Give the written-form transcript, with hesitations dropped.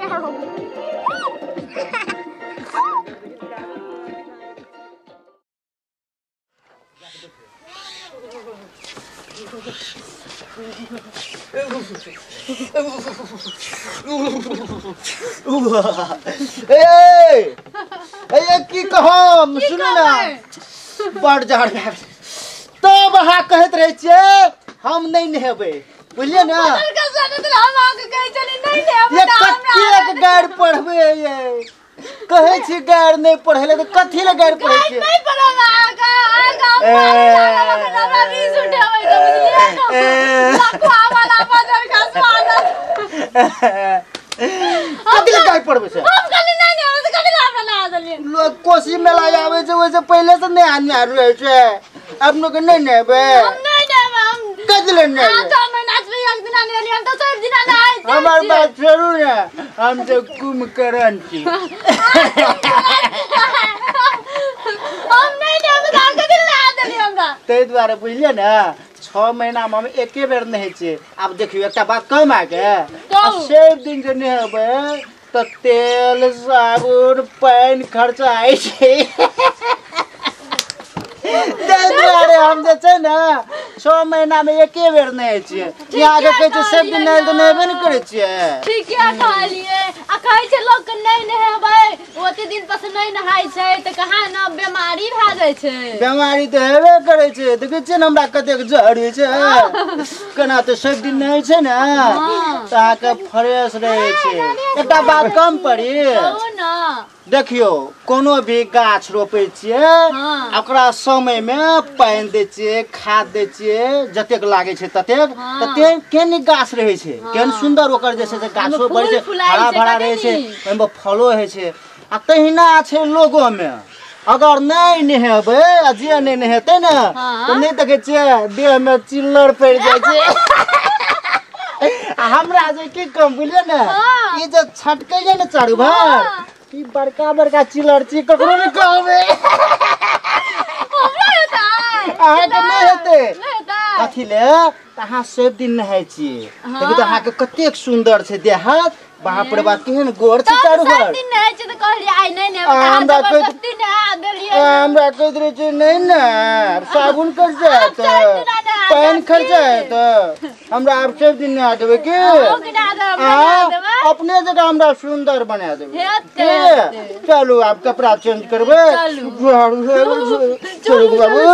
ए ए की कहम सुनू ना बड़ जहर भए तब अहाँ कहैत रहै छियै हम नहि नहेबै बुझलियै ना। कतेक गारि पढ़बै यै कहै छी गारि नहि पढ़ै लए तऽ कथी लए गारि पढ़ै छियै? कथी लए गारि पढ़बै छै? लोग कोसी मेला आबै छै ओहिसँ पहिले से नहा नहा रहै छै अपनो के नहि नहेबै कथी लए नहेबै? हमार बात छोड़ू ने हम तो कुंभकर्ण छी। ताहि दुआरे बुझलियै ने 6 महीना में हम एके बेर नहै छियै। आब देखियौ एकटा बात कहम अहाँके सब दिन जे नहेबै तऽ तेल साबुन पानि खर्चा होइ छै। ताहि दुआरे हम जे छै ने 6 महीना में एके बेर नहै छियै। अहाँके कहै छै सब दिन नहायल तऽ नहेबे ने करै छियै। ठीके कहलियै। आ कहै छै लोक के नहि नहेबै ओते दिन पर से नहि नहाय छै तऽ कहाँ ने बीमारी भए जाइ छै। बीमारी तऽ हेबे करै छै। देखै छियै ने हमरा कतेक जहर होइ छै केना तऽ सब दिन नहै छै ने तऽ अहाँके फ्रेश रहै छै। एकटा बात कम पड़ी देखियौ कोनो भी गाछ रोपै छियै ओकरा समय में पानि दै छियै खाद दै छियै जतेक लागै छै ततेक तऽ केहन नीक गाछ रहै छै केहन सुन्दर ओकर जे छै से गाछो बढ़ै छै हरा भरा रहै छै ओहिमे फलो होइ छै। आ तहिना छै लोगोमे अगर नहि नहेबै आ जे नहि नहेतै ने तऽ नहि देखै छियै देहमे चिल्लर पड़ि जाइ छै। आ हमरा जे की कम बुझलियै ने ई जे छटकै ने चारू भर ई बड़का बड़का चिलर छी ककरो नहि कहबै। अहाँके नहि हेतै कथी ले तऽ अहाँ सब दिन नहाय छियै। देखियौ तऽ अहाँके कतेक सुन्दर छै देह हाथ बाप रे बाप केहन गोर छै चारू भर। हमरा कहैत रहै छै नहि ने साबुन खर्चा हेतै पानि खर्चा हेतै हमरा आब सब दिन नहा देबै की अपने जगह हमरा सुन्दर बना देबै। चलू आब कपड़ा चेंज करबै। चलू बाबू।